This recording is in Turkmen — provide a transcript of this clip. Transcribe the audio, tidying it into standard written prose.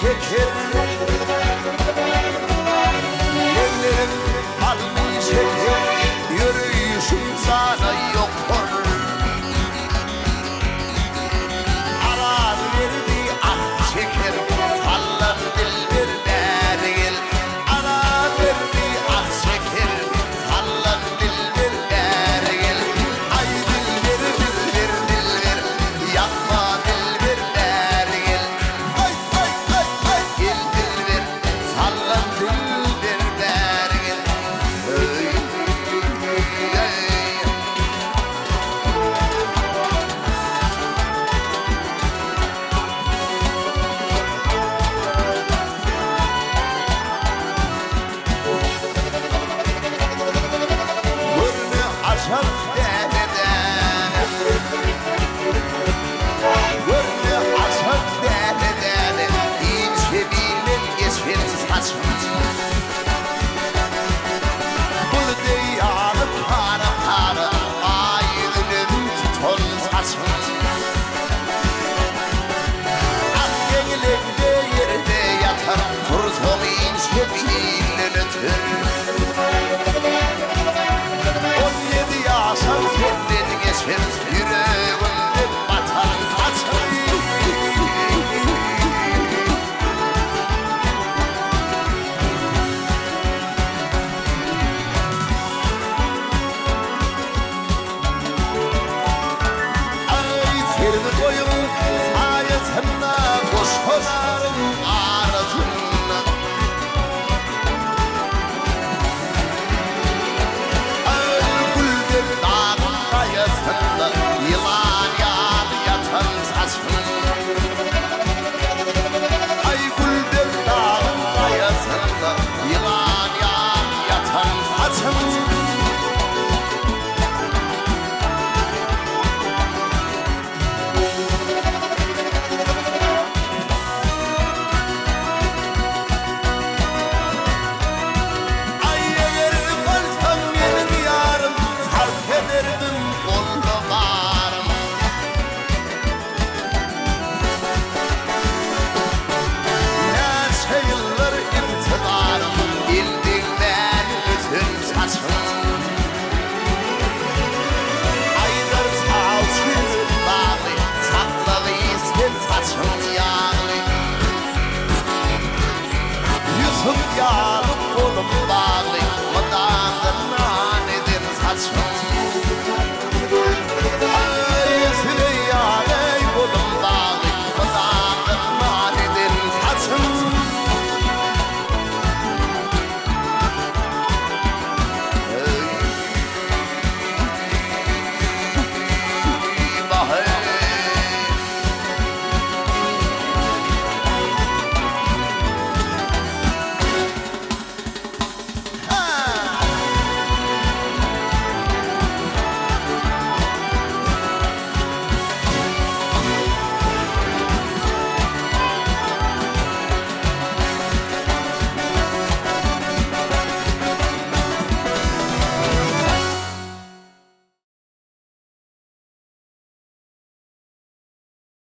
şeker. Legleriň balmy şeker, Ýöreýşiň jana ýokar. Araz berdi ah çeker, Sallan dilber bäri gel. Araz berdi ah çeker, Sallan dilber bäri gel. Aý dilber, dilber, dilber, Ýakma dilber bäri gel. Aý, aý, aý, aý, gel dilber, Sallan dilber bäri gel. Öý, eý. Görne ajap däne-däne. Görne ajap däne-däne, Inçe bilden geçen saçyň. Bul deý ýaly para-para, Aý ýüzünem tutan saçyň. Ak geňlekde ýerde ýatar, Tursaň inçe bilden öter. 17 ýaşar senden geçen, Ýüregimde batan saçyň. Aý, serwi goýuň saýasynda, Goşgularyň arasynda. Aý, gülden dagyň gaýasynda, Ýylan ýaly ýatan saçyň. Aý, gülden dagyň gaýasynda, Ýylan ýaly ýatan saçyň. Aý, eger bolsaň meniň ýarym, Sarp ederdim golda barym. Näçe ýyllar intizarym, El degmän ösen saçyň. Aýdar sawçy ýüzün bagly, Saklagy sen saçyň ýagly. Ýusup ýaly.